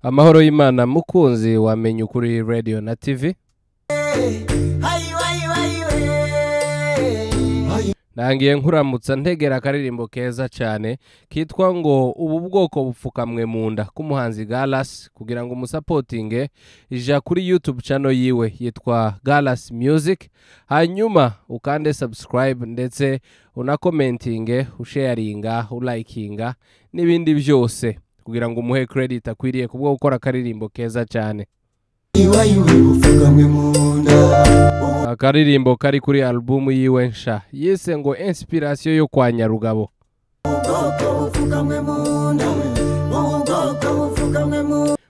Amahoro y'Imana mukunzi wamenye ukuri radio na TV. Nangiye nkuramutsa ntegera akaririmbo keza cyane kitwa ngo ubu bwoko bupfukamwe mu nda k'umuhanzi Galas, kugira ngo umusapotinge ija kuri YouTube channel yiwe yitwa Galas Music, hanyuma ukande subscribe ndetse unakomentinge, usharinga, ulikinga n'ibindi byose kugira ngo umuhe credit akwiriye kubwo gukora akaririmbo keza cyane. Akaririmbo kari kuri albumu yiwe nsha yise ngo Inspiration yo kwa Nyarugabo.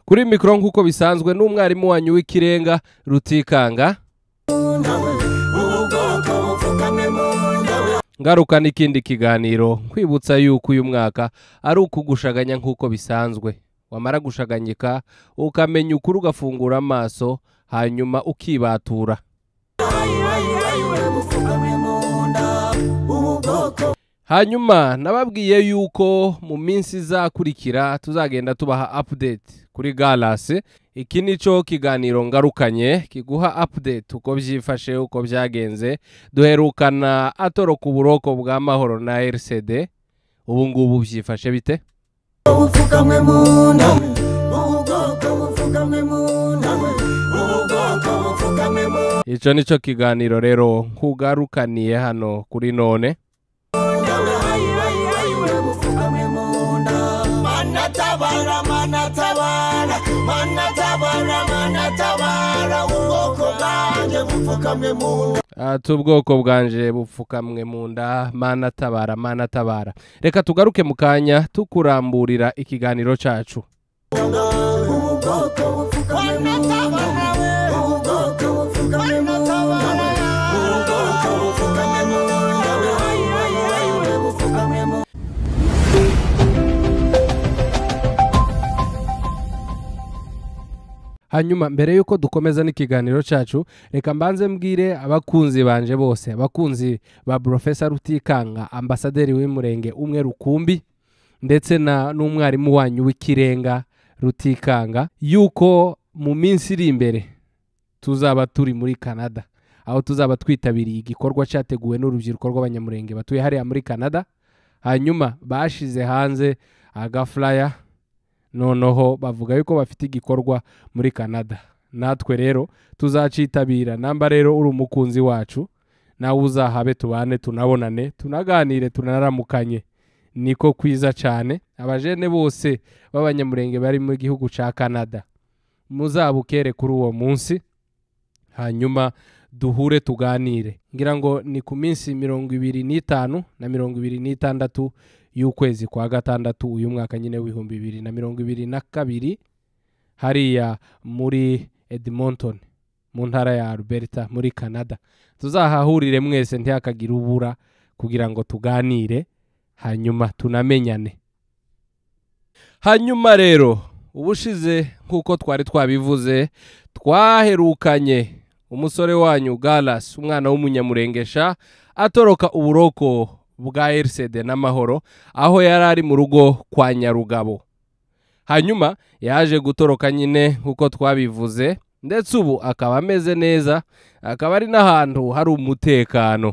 Kuri mikro nkuko bisanzwe n'umwarimu wanyu w'ikirenga Rutikanga. Ngaruka n'ikindi kiganiro nkwibutsa yuko uyu mwaka ari ukugushaganya nkuko bisanzwe. Wamara gushaganyika ukamenya ukuri ugafungura amaso hanyuma ukibatura. Hanyuma nababwiye yuko mu minsi izakurikira tuzagenda tubaha update kuri Galas. Iki nico kiganiro ngarukanye kiguha update uko byifashe, uko byagenze. Duherukana atoroka uburoko bwa Mahoro na RCD, ubu ngubu byifashe bite? Ico nico kiganiro rero nkugarukaniye hano kuri none. Ubwoko bwanje bupfukamwe mu nda, mana tabara, mana tabara. Reka tugaruke mu kanya tukuramburira ikiganiro cacu. Hanyuma mbere yuko dukomeza n'ikiganiro cacu, reka mbanze mbwire abakunzi banje bose, abakunzi ba Professor Rutikanga, ambasaderi w'Umurenge umwe rukumbi, ndetse na n'umwarimu wanyu w'ikirenga Rutikanga, yuko mu minsi iri imbere tuzaba turi muri Canada, aho tuzaba twitabiriye igikorwa cyateguwe n'urubyiruko rw'abanyamurenge batuye hariya muri Canada. Hanyuma bashize hanze agaflyer, noneho bavuga yuko bafite igikorwa muri Canada. Natwe rero tuzacitabira. Namba rero uri umukunzi wacu, nawe uzahabe, tubane, tunabonane, tunaganire, tunaramukanye. Niko kwiza cyane. Abajene bose b'abanyamurenge bari mu gihugu ca Canada, muzabukere kuri uwo munsi, hanyuma duhure tuganire. Ngira ngo ni ku minsi 25 na 26 y'ukwezi kwa gatandatu uyu mwaka nyine w'ibihumbi bibiri na mirongo ibiri na kabiri, hariya muri Edmonton mu ntara ya Alberta muri Canada. Tuzahahurire mwese ntihakagira ubura, kugira ngo tuganire hanyuma tunamenyane. Hanyuma rero ubushize nkuko twari twabivuze, twaherukanye umusore wanyu Galas, umwana w'umunyamurengesha, atoroka uburoko bwa RCD n'Amahoro, aho yari ari mu rugo kwa Nyarugabo. Hanyuma yaje gutoroka nyine nkuko twabivuze, ndetse ubu akaba ameze neza, akaba ari n'ahantu hari umutekano.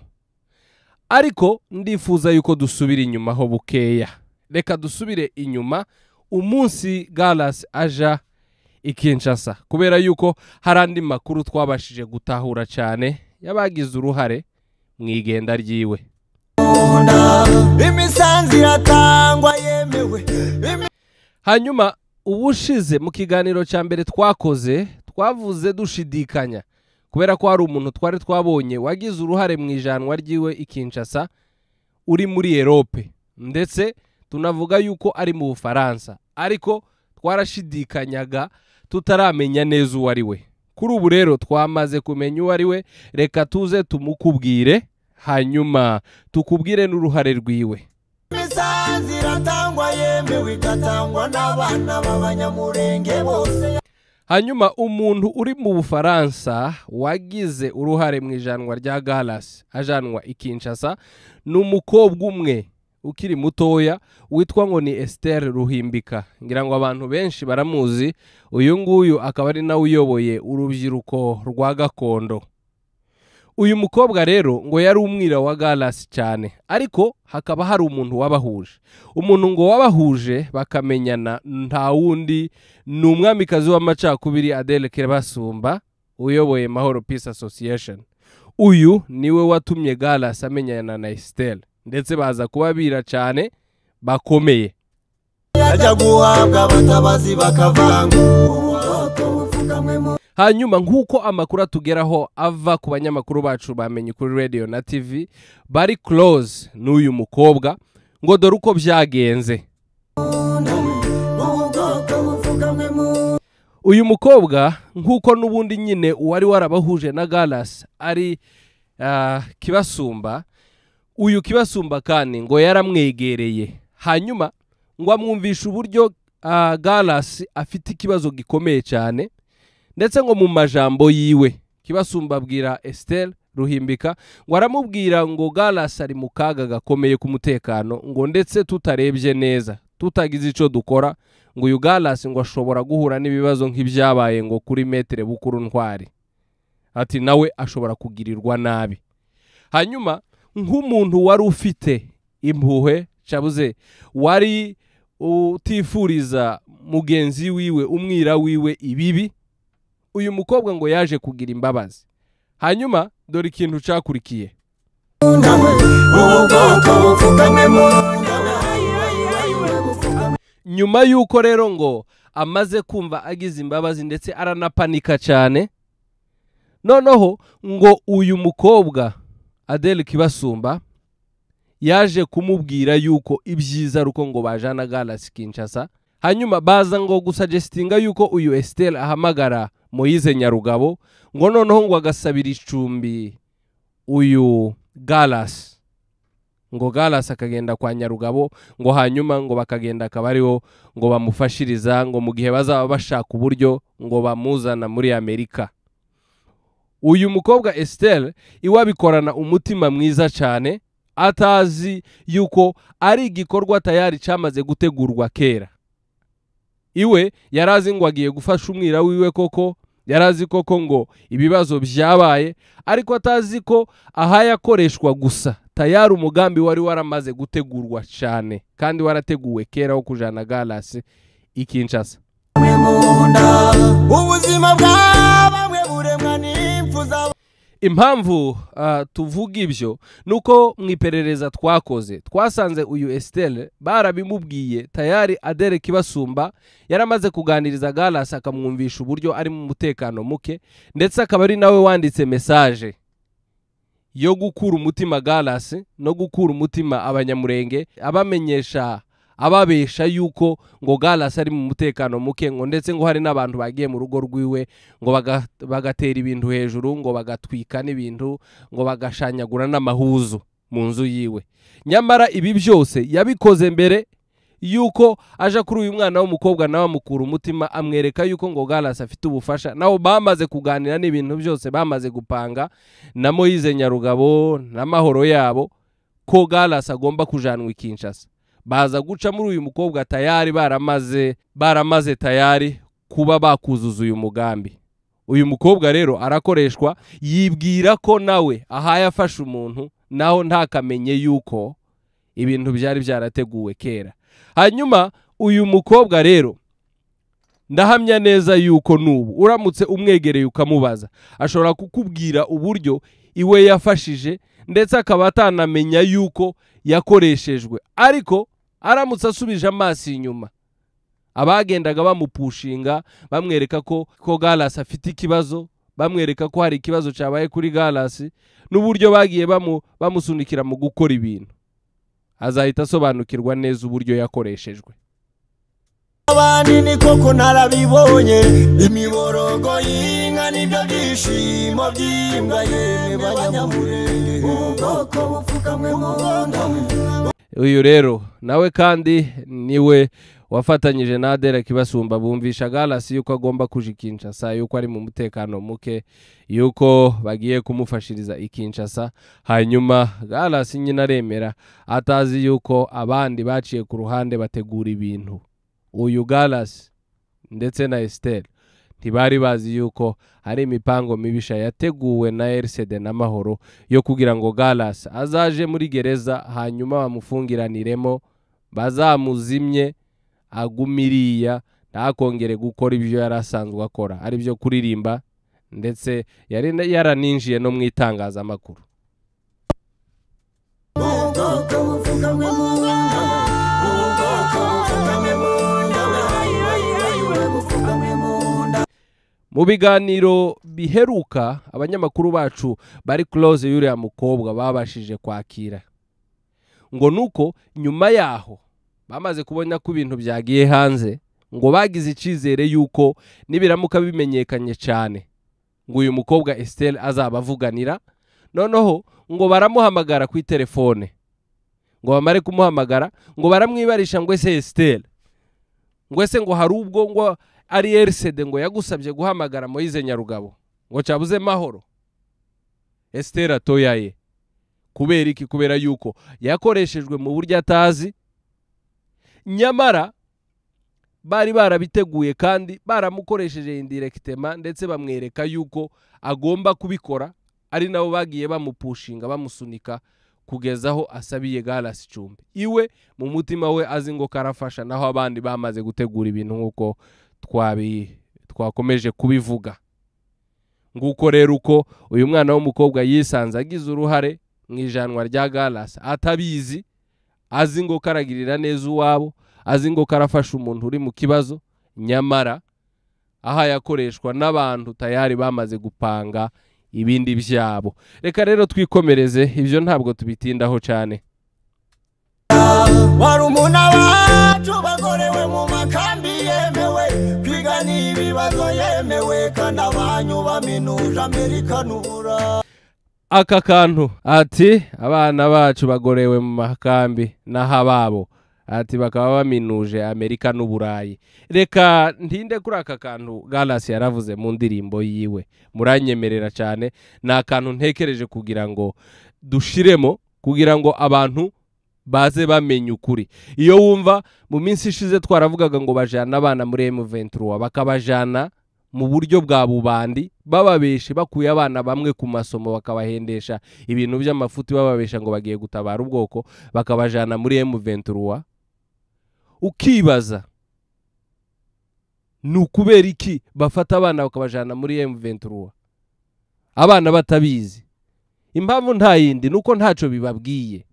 Ariko ndifuza yuko dusubira inyuma ho bukeya. Reka dusubire inyuma umunsi Galas aja i Kinshasa, kubera yuko hari andi makuru twabashije gutahura cyane yabagize uruhare mu igenda ryiwe. Hanyuma ubushize mu kiganiro cya mbere twakoze, twavuze dushidikanya kubera ko hari umuntu twari twabonye wagize uruhare mu ijanwa ryiwe i Kinshasa uri muri Europe, ndetse tunavuga yuko ari mu Bufaransa, ariko twarashidikanyaga tutaramenya neza uwo ari we. Kuri ubu rero twamaze kumenya uwo ari we, reka tuze tumukubwire, hanyuma tukubwire n'uruhare rwiwe. Hanyuma umuntu uri mu Bufaransa wagize uruhare mu ijanwa rya Galas ajanwa i Kinshasa ni umukobwa umwe ukiri mutoya witwa ngo ni Esther Ruhimbika. Ngira ngo abantu benshi baramuzi. Uyu nguyu akaba ari nawe uyoboye urubyiruko rwa gakondo. Uyu mukobwa rero ngo yari umwira wa Gallas cyane, ariko hakaba hari umuntu wabahuje. Umuntu ngo wabahuje bakamenyana nta wundi ni umwamikazi w'amacakubiri Adele Kibasumba uyoboye Mahoro Peace Association. Uyu niwe watumye Gallas amenyana na Estelle, ndetse baza kubabira cyane bakomeye. Ajya guhabwa abatabazi bakavanga. Hanyuma nk'uko amakuru atugeraho ava ku banyamakuru bacu bamenye kuri radio na TV bari close n'uyu mukobwa, ngo dore uko byagenze. Uyu mukobwa nk'uko n'ubundi nyine uwari warabahuje na Gallas ari Kibasumba, uyu Kibasumba kandi ngo yaramwegereye, hanyuma ngo amwumvishe uburyo Gallas afite ikibazo gikomeye cyane, ndetse ngo mu majambo yiwe Kibasumba abwira Estelle Ruhimbika ngo aramubwira ngo Gallas ari mu kaga gakomeye k'umutekano, ngo ndetse tutarebye neza tutagize ico dukora ngo uyu Gallas ngo ashobora guhura n'ibibazo nk'ibyabaye ngo kuri Maître Bukuru Ntwari, ati nawe ashobora kugirirwa nabi. Hanyuma nk'umuntu wari ufite impuhwe cabuze wari utifuriza mugenzi wiwe umwira wiwe ibibi, uyu mukobwa ngo yaje kugira imbabazi. Hanyuma dore ikintu cakurikiye. Nyuma yuko rero ngo amaze kumva agize imbabazi ndetse aranapanika cyane, noneho ngo uyu mukobwa Adele Kibasumba yaje kumubwira yuko ibyiza ruko ngo bajana Gallas Kinshasa. Hanyuma baza ngo gusuggestinga yuko uyu Estelle ahamagara Moise Nyarugabo, ngo noneho ngo agasabira icumbi uyu Gallas, ngo Gallas akagenda kwa Nyarugabo, ngo hanyuma ngo bakagenda akabariho ngo bamufashiriza ngo mu gihe bazaba bashaka uburyo ngo bamuzana muri Amerika. Uyu mukobwa Estelle iwabikorana umutima mwiza cyane, atazi yuko ari igikorwa tayari cyamaze gutegurwa kera. Iwe yarazi ngo agiye gufasha umwira wiwe koko, yarazi koko ngo ibibazo byabaye, ariko atazi ko ahayakoreshwa gusa. Tayari umugambi wari waramaze gutegurwa cyane kandi warateguwe kera wo kujana Gallas i Kinshasa. Ubuzima bw'abamwe buremwa n'impfu zabo. Impamvu tuvuga ibyo nuko mu iperereza twakoze twasanze uyu Estelle barabimubwiye tayari. Adele Kibasumba yaramaze kuganiriza Gallas akamwumvisha uburyo ari mu mutekano muke, ndetse akaba ari nawe wanditse message yo gukura umutima Gallas no gukura umutima abanyamurenge, abamenyesha ababesha yuko ngo Gallas ari mu mutekano muke, ngo ndetse ngo hari n'abantu bagiye mu rugo rwiwe ngo bagatera ibintu hejuru, ngo bagatwika n'ibintu, ngo bagashanyagura n'amahuzu mu nzu yiwe. Nyamara ibi byose yabikoze mbere yuko aja kuri uyu mwana w'umukobwa nawe amukura umutima, amwereka yuko ngo Gallas afite ubufasha. Naho bamaze kuganira n'ibintu byose bamaze gupanga na Moise Nyarugabo n'amahoro yabo ko Gallas agomba kujanwa i Kinshasa. Baza guca muri uyu mukobwa tayari baramaze tayari kuba bakuzuza uyu mugambi. Uyu mukobwa rero arakoreshwa, yibwira ko nawe ahaye afasha umuntu, naho ntakamenye yuko ibintu byari byarateguwe kera. Hanyuma uyu mukobwa rero ndahamya neza yuko nubu uramutse umwegereye ukamubaza ashobora kukubwira uburyo iwe yafashije, ndetse akaba atanamenya yuko yakoreshejwe. Ariko aramutse asubije amaso inyuma, abagendaga bamupushinga bamwereka ko Gallas afite ikibazo, bamwereka ko hari ikibazo cyabaye kuri Gallas, n'uburyo bagiye bamusunikira mu gukora ibintu, azahita asobanukirwa neza uburyo yakoreshejwe. Abandi ni koko narabibonye, imiborogo y'inka nibyo byishimo by'imbwa yemwe banyamurenge, ubwoko bupfukamwe mu nda. Uyu rero nawe kandi niwe wafatanyije na Adela Kibasumba bumvisha Gallas yuko agomba kuja i Kinshasa, yuko ari mu mutekano muke, yuko bagiye kumufashiriza i Kinshasa. Hanyuma Gallas nyine aremera, atazi yuko abandi baciye ku ruhande bategura ibintu. Uyu Gallas ndetse na Estelle ntibari bazi yuko hari imipango mibisha yateguwe na RCD na Mahoro yo kugira ngo Gallas azaje muri gereza, hanyuma bamufungiraniremo, bazamuzimye agumiriya, ntakongere gukora ibyo yari asanzwe akora, ari byo kuririmba, ndetse yari yaraninjiye no mu itangazamakuru. Ubwoko bupfukamwe mu nda, ubwoko bupfukamwe mu nda, bupfukamwe mu nda. Mu biganiro biheruka abanyamakuru bacu bari close y'uriya mukobwa babashije kwakira ngo nuko nyuma yaho bamaze kubona ko ibintu byagiye hanze, ngo bagize icizere yuko nibiramuka bimenyekanye cyane ngo uyu mukobwa Estelle azabavuganira. Noneho ngo baramuhamagara kuri telefone, ngo bamare kumuhamagara ngo baramwibarisha ngo ese Estelle, ngo ese ngo hari ubwo ngo ari RCD ngo yagusabye guhamagara Moise Nyarugabo ngo cyabuze Mahoro? Estelle atoyaye. Kubera iki? Kubera yuko yakoreshejwe mu buryo atazi, nyamara bari barabiteguye kandi baramukoresheje indirectement, ndetse bamwereka yuko agomba kubikora, ari nabo bagiye bamupushinga bamusunika kugeza aho asabiye Gallas icumbi iwe mu mutima we azi ngo karafasha, naho abandi bamaze gutegura ibintu nkuko twakomeje kubivuga. Nguko rero uko uyu mwana w'umukobwa yisanze agize uruhare mu ijanwa rya Gallas atabizi, azi ngo karagirira neza uwabo, azi ngo karafasha umuntu uri mu kibazo, nyamara aha yakoreshwa n'abantu tayari bamaze gupanga ibindi byabo. Reka rero twikomereze, ibyo ntabwo tubitindaho cyane. Barumuna bacu bagorewe mu makambi yemewe, kwiga n'ibibazo yemewe, kandi abanyu baminuje Amerika n'Uburayi. Aka kantu ati abana bacu bagorewe mu makambi n'ahababo, ati bakaba baminuje Amerika n'Uburayi. Reka ntinde kuri aka kantu Gallas yaravuze mu ndirimbo yiwe, muranyemerera cyane, ni akantu ntekereje kugira ngo dushiremo, kugira ngo abantu baze bamenye ukuri. Iyo wumva mu minsi ishize twaravugaga ngo bajana abana muri M23, bakabajana mu buryo bwa bubandi, bababeshe bakuye abana bamwe ku masomo bakabahendesha ibintu by'amafuti, bababesha ngo bagiye gutabara ubwoko, bakabajana muri M23. Ukibaza ni ukubera iki bafata abana bakabajana muri M23 abana batabizi? Impamvu nta yindi nuko ntaco bibabwiye.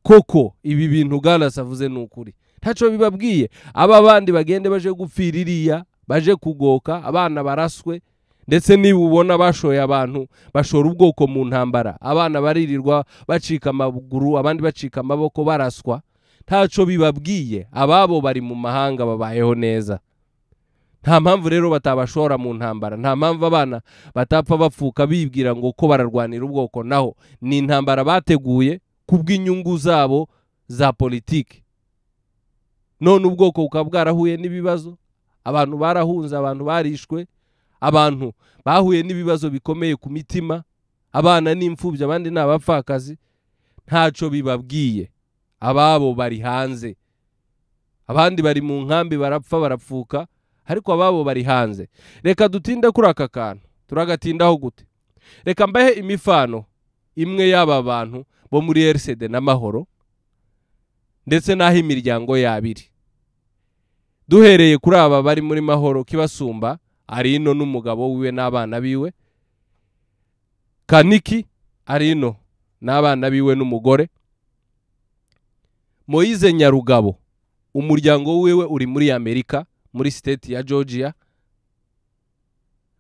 Koko ibi bintu Gallas avuze ni ukuri, ntaco bibabwiye. Aba bandi bagende baje gupfira iriya, baje kugoka, abana baraswe, ndetse niba ubona bashoye abantu bashora ubwoko mu ntambara, abana baririrwa bacika amaguru, abandi bacika amaboko, baraswa, ntaco bibabwiye. Ababo bari mu mahanga babayeho neza, nta mpamvu rero batabashora mu ntambara, nta mpamvu abana batapfa bapfuka bibwira ngo ko bararwanira ubwoko, naho ni intambara bateguye kubw'inyungu zabo za politiki. None ubwoko bukaba bwarahuye n'ibibazo, abantu barahunze, abantu barishwe, abantu bahuye n'ibibazo bikomeye ku mitima, abana n'imfubyi, abandi ni abapfakazi, ntaco bibabwiye. Ababo bari hanze, abandi bari mu nkambi barapfa barapfuka, ariko ababo bari hanze. Reka dutinde kuri aka kantu. Turagatindaho gute? Reka mbahe imifano imwe y'aba bantu bo muri RCD n'Amahoro, ndetse n'aho imiryango yabiri. Duhereye kuri aba bari muri Mahoro, Kibasumba ari ino n'umugabo wiwe n'abana biwe, Kaniki ari ino n'abana biwe n'umugore, Moise Nyarugabo umuryango wiwe uri muri Amerika muri state ya Georgia,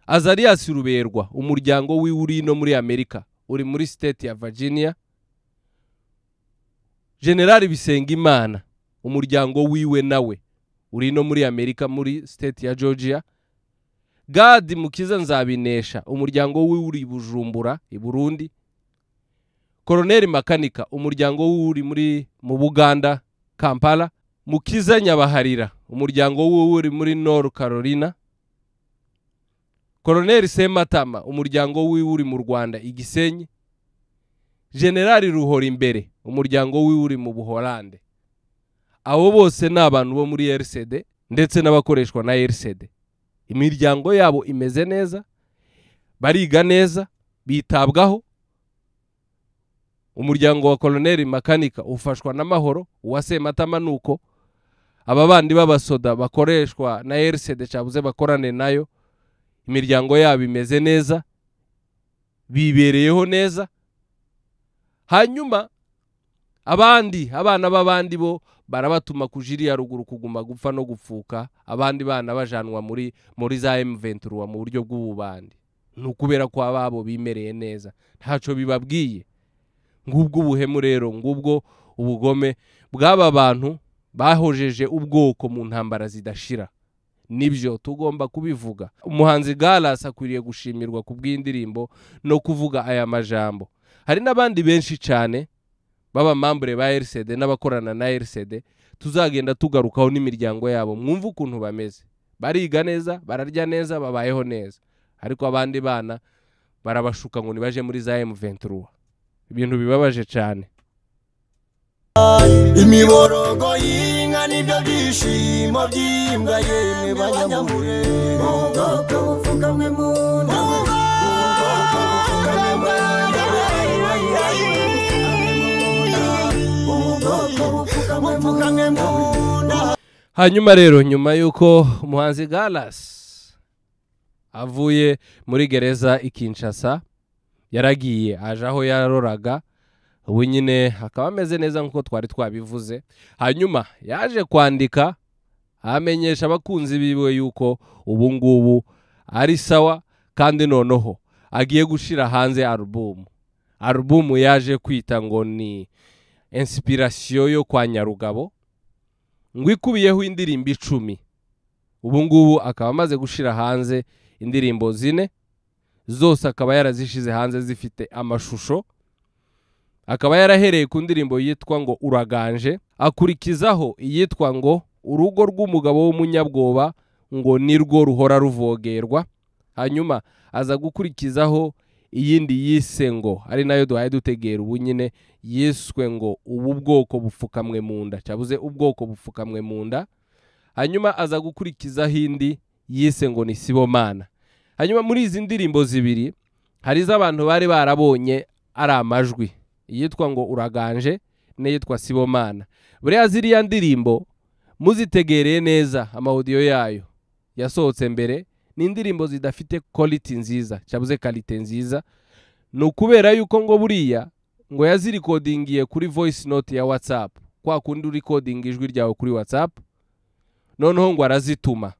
Azarias Ruberwa umuryango wiwe uri ino muri Amerika uri muri state ya Virginia, General Bisengimana umuryango wiwe nawe uri no muri Amerika muri state ya Georgia, Gad Mukiza Nzabinesha umuryango wiwe uri Bujumbura i Burundi, Koroneli Makanika umuryango w'uri muri mu Buganda Kampala. Mukiza Nyabaharira umuryango w'uri muri North Carolina. Koroneli Sematama umuryango w'uri mu Rwanda Igisenyi. Generali Ruhora Imbere umuryango w'uri mu Buholande. Abo bose ni abantu bo muri RCD ndetse n'abakoreshwa na RCD. Imiryango yabo imeze neza, bariga neza, bitabwaho. Umuryango wa Koloneli Makanika ufashwa n'amahoro, uwa Sematama nuko. Aba bandi b'abasoda bakoreshwa na RCD cabuze bakorane nayo, imiryango yabo imeze neza, bibereyeho neza. Hanyuma abandi abana b'abandi bo barabatuma kujiriya ruguru kuguma gupfa no gupfuka, abandi bana bajanwa muri za M23 mu buryo bw'ububandi. Nukubera ko ababo bimereye neza, ntaco bibabwiye. Ngubwo ubuhemu rero, ngubwo ubugome bw'aba bantu bahojeje ubwoko mu ntambara zidashira. Nibyo tugomba kubivuga. Umuhanzi Galas akwiriye gushimirwa kubw'indirimbo no kuvuga aya majambo. Hari n'abandi benshi cyane baba mambure ba RCD n'abakorana na RCD tuzagenda tugarukaho n'imiryango yabo, mwumva ukuntu bameze. Bariga neza, bararya neza, babayeho neza. Ariko abandi bana barabashuka ngo nibaje muri za M23. Ibintu bibabaje cyane. Imiborogo y'inka nibyo byishimo by'imbwa yemwe banyamure. Ubwoko bupfukamwe mu nda, ubwoko bupfukamwe mu nda, ubwoko bupfukamwe mu nda. Hanyuma rero nyuma yuko umuhanzi Galas avuye muri gereza i Kinshasa, yaragiye aje aho yaroraga, ubu nyine akaba ameze neza nkuko twari twabivuze. Hanyuma yaje kwandika amenyesha abakunzi biwe yuko ubu ngubu ari sawa, kandi noneho agiye gushira hanze album. Album yaje kwita ngo ni Inspiration yo kwa Nyarugabo, ngo ikubiyeho indirimbo 10. Ubu ngubu akaba amaze gushira hanze indirimbo 4 zose, akaba yarazishize hanze zifite amashusho. Akaba yarahereye ku ndirimbo yitwa ngo Uraganje, akurikizaho iyitwa ngo Urugo rw'umugabo w'umunyabwoba ngo nirwo ruhora ruvogerwa. Hanyuma aza gukurikizaho iyindi yise ngo, ari nayo duhaye dutegera ubu nyine, yiswe ngo ubu bwoko bupfukamwe mu nda, cyabuze ubwoko bupfukamwe mu nda. Hanyuma aza gukurikizaho indi yise ngo ni Sibomana. Hanyuma muri izi ndirimbo 2 hari iz'abantu bari barabonye ari amajwi, iyitwa ngo Uraganje n'iyitwa Sibomana. Buriya ziriya ndirimbo muzitegereye neza, amaudio yayo yasohotse mbere, ni indirimbo zidafite quality nziza, cyabuze quality nziza. Nukubera yuko ngo buriya ngo yazirikodingiye kuri voice note ya WhatsApp, kwa kundi recording ijwi ryawe kuri WhatsApp, noneho ngo arazituma.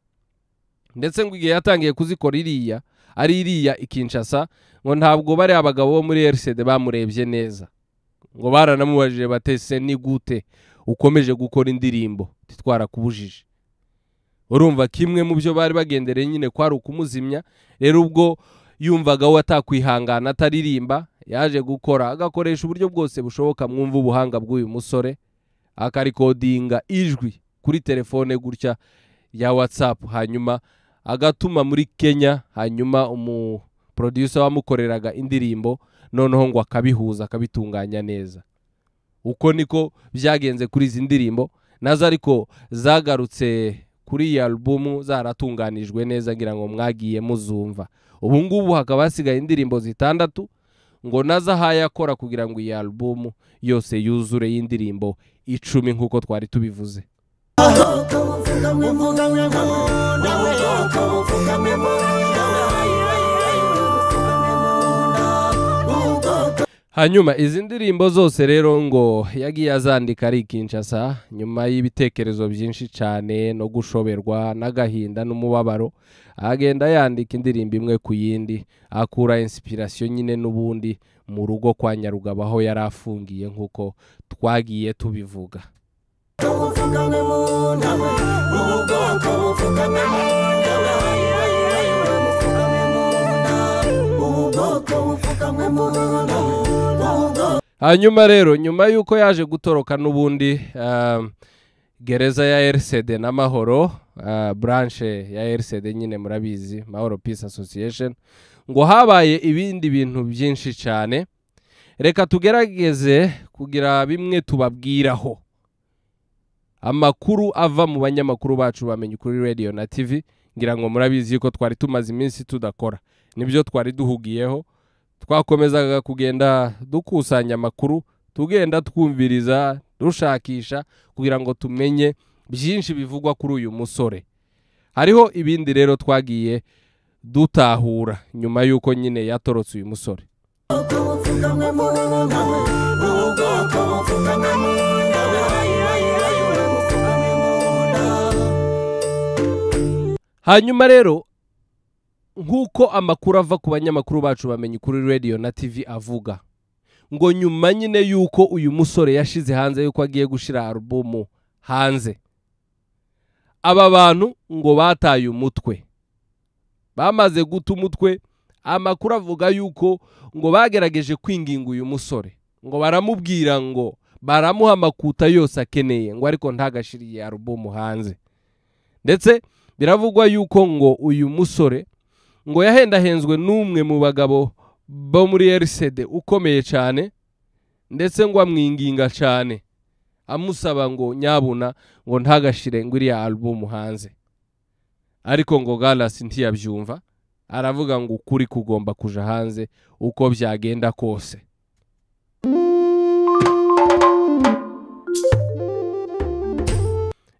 Ndetse ngo igihe yatangiye kuzikora iriya ari iriya i Kinshasa, ngo ntabwo bari abagabo bo muri RCD bamurebye neza, ngo baranamubajije batese ni gute ukomeje gukora indirimbo titwarakubujije. Urumva kimwe mu byo bari bagendereye nyine kwari ukumuzimya. Rero ubwo yumvaga we atakwihangana ataririmba, yaje gukora agakoresha uburyo bwose bushoboka. Mwumva ubuhanga bw'uyu musore, akarikodinga ijwi kuri telefone gutya ya WhatsApp, hanyuma agatuma muri Kenya, hanyuma umu producer wamukoreraga indirimbo noneho ngo akabihuza akabitunganya neza. Uko niko byagenze kuri izi ndirimbo nazo, ariko zagarutse kuri iyi albumu zaratunganijwe neza, ngira ngo mwagiye muzumva. Ubu ngubu hakaba hasigaye indirimbo 6 ngo nazo ahayakora kugira ngo iyi albumu yose yuzure y'indirimbo 10 nkuko twari tubivuze. Hanyuma izi ndirimbo zose rero ngo yagiye azandika ari Kinshasa nyuma y'ibitekerezo byinshi cyane no gushoberwa n'agahinda n'umubabaro, agenda yandika indirimbo imwe ku yindi, akura inspiration nyine n'ubundi mu rugo kwa Nyarugabo aho yari afungiye nkuko twagiye tubivuga. Hanyuma rero nyuma yuko yaje gutoroka n'ubundi gereza ya RCD na Mahoro, branche ya RCD nyine murabizi, Mahoro Peace Association, ngo habaye ibindi bintu byinshi cyane. Reka tugerageze kugira bimwe tubabwiraho amakuru ava mu banyamakuru bacu bamenye kuri radio na TV. Ngira ngo murabizi ko twari tumaze iminsi tudakora, nibyo twari duhugiyeho, twakomezaga kugenda dukusanya amakuru, tugenda twumviriza, dushakisha kugira ngo tumenye byinshi bivugwa kuri uyu musore. Hariho ibindi rero twagiye dutahura nyuma yuko nyine yatorotse uyu musore. Hanyuma rero nkuko amakuru ava ku banyamakuru bacu bamenye kuri radio na TV avuga ngo nyuma nyine yuko uyu musore yashize hanze yuko agiye gushira albumu hanze, aba bantu ngo bataye umutwe, bamaze guta umutwe. Amakuru avuga yuko ngo bagerageje kwinginga uyu musore, ngo baramubwira ngo baramuha amakuta yose akeneye ngo ariko ntagashiriye albumu hanze. Ndetse biravugwa yuko ngo uyu musore ngo yahendahenzwe n'umwe mu bagabo bo muri RCD ukomeye cyane, ndetse ngo amwinginga cyane amusaba ngo nyabuna ngo ntagashire ngo iriya albumu hanze. Ariko ngo Gallas ntiyabyumva, aravuga ngo ukuri kugomba kuja hanze uko byagenda kose.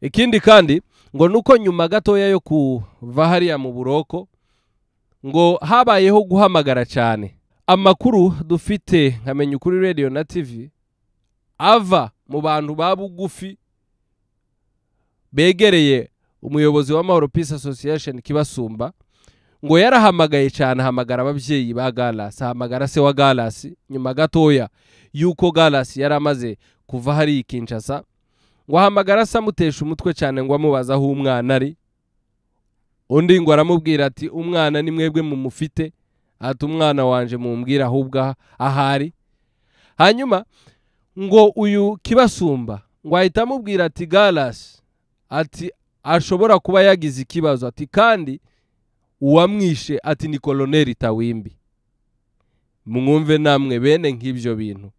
Ikindi kandi ngo nuko nyuma gatoya yo kuva hariya mu buroko ngo habayeho guhamagara cyane. Amakuru dufite nkamenya kuri radio na TV ava mu bantu babugufi begereye umuyobozi wa Mahoro Peace Association Kibasumba, ngo yarahamagaye cyane, ahamagara ababyeyi ba Gallas, ahamagara se wa Gallas nyuma gatoya yuko Gallas yaramaze kuva hari Kinshasa, ngo ahamagara se amutesha umutwe cyane ngo amubaza aho umwana ari. Undi ngo aramubwira ati umwana ni mwebwe mumufite, ati umwana wanje mumbwira ahubwo ahari. Hanyuma ngo uyu Kibasumba ngo ahita amubwira ati Gallas ati ashobora kuba yagize ikibazo, ati kandi uwamwishe ati ni Colonel Tawimbi. Mwumve namwe bene nk'ibyo bintu,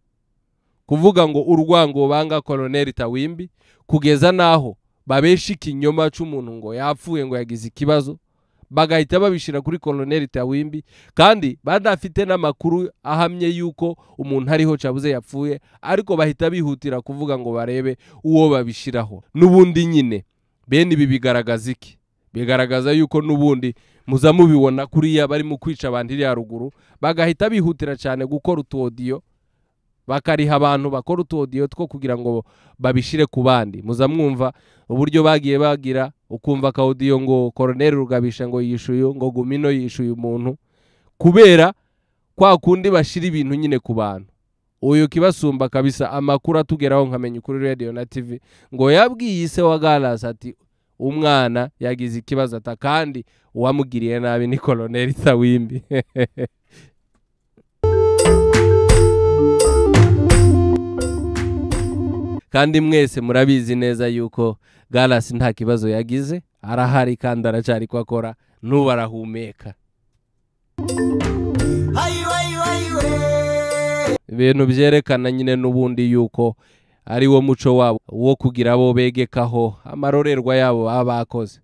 kuvuga ngo urwango banga Colonel Tawimbi kugeza naho babesha ikinyoma cy'umuntu ngo yapfuye ngo yagize ikibazo, bagahita babishira kuri Colonel Tawimbi kandi badafite n'amakuru ahamye yuko umuntu ariho cabuze yapfuye, ariko bahita bihutira kuvuga ngo barebe uwo babishiraho. Nubundi nyine bene ibi bigaragaza iki? Bigaragaza yuko nubundi muza mubibona kuriya bari mu kwica abantu iri haruguru, bagahita bihutira cyane gukora utuodiyo, bakariha abantu bakora utuodiyo two kugira ngo babishire ku bandi. Muza mwumva uburyo bagiye bagira, ukumva ka audio ngo Colonel Rugabisha ngo yishuye, ngo Gumino yishuye umuntu, kubera kwa kundi bashira ibintu nyine ku bantu. Uyu Kibasumba kabisa amakuru atugeraho nkamenya kuri radio na TV ngo yabwiye se wa Gallas ati umwana yagize ikibazo ata kandi uwamugiriye nabi ni Colonel Tawimbi. Kandi mwese murabizi neza yuko Gallas nta kibazo yagize, arahari kandi aracari ko akora, nubu arahumeka. Ibintu byerekana nyine nubundi yuko ari wo muco wabo wo kugira abo begekaho amarorerwa yabo baba bakoze.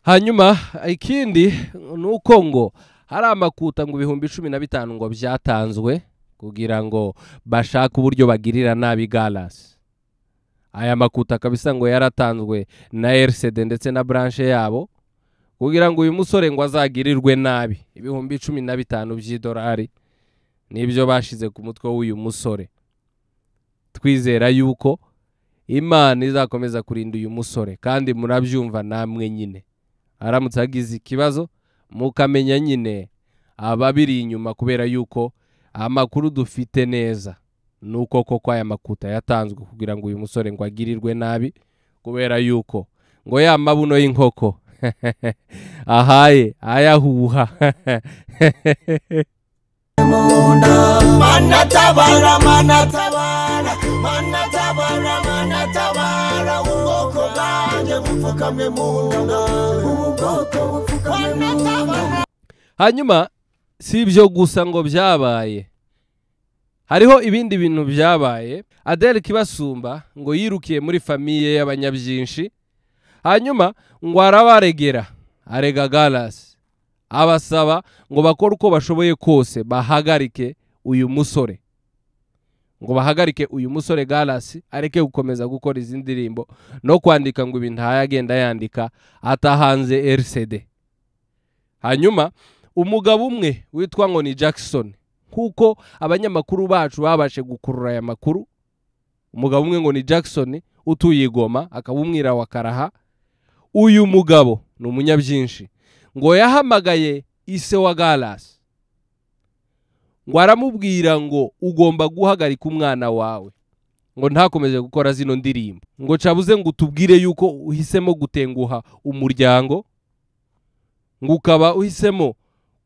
Hanyuma ikindi nuko ngo hari amakuta ngo 15,000 ngo byatanzwe kugira ngo bashake uburyo bagirira nabi Gallas. Aya makuta kabisa ngo yaratanzwe na RCD ndetse na branche yabo kugira ngo uyu musore ngo azagirirwe nabi. 15,000 by'idolari nibyo bashize ku mutwe w'uyu musore. Twizera yuko Imana izakomeza kurinda uyu musore, kandi murabyumva namwe nyine aramutse agize ikibazo mukamenya nyine ababiri inyuma, kubera yuko amakuru dufite neza nuko koko aya makuta yatanzwe kugira ngo uyu musore ngo agirirwe nabi, kubera yuko ngo ya mabuno y'inkoko ahaye ayahuha. Manatabara, manatabara, manatabara, manatabara, ubwoko bwanjye bupfukamye mu nda, ubwoko bupfukamye mu nda. Hanyuma si ibyo gusa ngo byabaye, hariho ibindi bintu byabaye. Adele Kibasumba ngo yirukiye muri famille y'abanyabyinshi, hanyuma ngo arabaregera, arega Gallas, abasaba ngo bakore uko bashoboye kose bahagarike uyu musore, ngo bahagarike uyu musore Gallas areke gukomeza gukora izi ndirimbo no kwandika ngo ibintu agenda yandika atahanze RCD. Hanyuma umugabo umwe witwa ngo ni Jackson, kuko abanyamakuru bacu babashe gukurura aya makuru, umugabo umwe ngo ni Jackson utuye Goma, akaba umwira wa Karaha. Uyu mugabo ni umunyabyinshi, ngo yahamagaye ise wa Gallas ngo aramubwira ngo ugomba guhagarika umwana wawe ngo ntakomeze gukora zino ndirimbo, ngo cabuze ngo utubwire yuko uhisemo gutenguha umuryango, ngo ukaba uhisemo